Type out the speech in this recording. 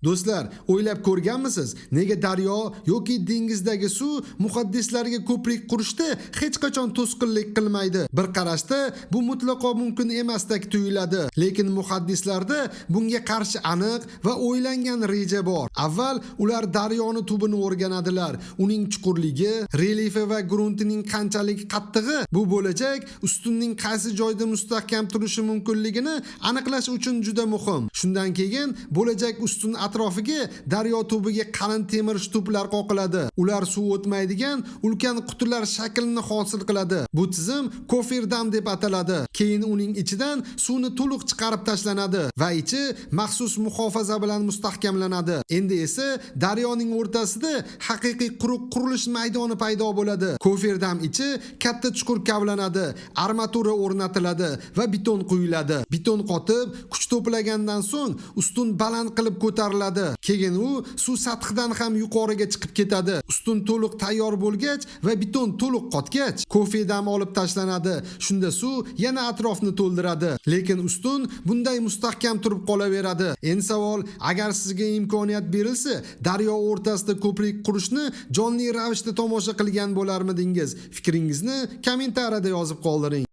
Do'stlar, o'ylab ko'rganmisiz? Nega daryo yoki dengizdagi suv muhaddislarga ko'prik qurishda hech qachon to'sqinlik qilmaydi? Bir qarashda bu mutlaqo mumkin emasdek tuyuladi. Lekin muhaddislarda bunga qarshi aniq va o'ylangan reja bor. Avval ular daryoni tubini o'rganadilar. Uning chuqurligi, relyefi va gruntining qanchalik qattig'i bu bo'lajak ustunning qaysi joyda mustahkam turishi mumkinligini aniqlash uchun juda muhim. Shundan keyin bo'lajak ustun atrofiga daryo tubiga qalin temir shtublar qoqiladi. Ular suv o'tmaydigan ulkan qutilar shaklini hosil qiladi. Bu tizim koferdam deb ataladi. Keyin uning ichidan suvni to'liq chiqarib tashlanadi va ichi maxsus muhofaza bilan mustahkamlanadi. Endi esa daryoning o'rtasida haqiqiy quruq qurilish maydoni paydo bo'ladi. Koferdam ichi katta chuqur kavlanadi, armatura o'rnatiladi va beton quyiladi. Beton qotib, kuch to'plagandan so'ng ustun baland qilib ko'tariladi. Keyin u suv sathidan ham yuqoriga chiqib ketadi. Ustun to'liq tayyor bo'lgach va beton to'liq qotgach, koferdam olib tashlanadi. Shunda suv yana atrofni to'ldiradi. Lekin ustun bunday mustahkam turib qolaveradi. Endi savol, agar sizga imkoniyat berilsa, daryo o'rtasida ko'prik qurishni jonli ravishda tomosha qilgan bo'larmidingiz? Fikringizni kommentariyada yozib qoldiring.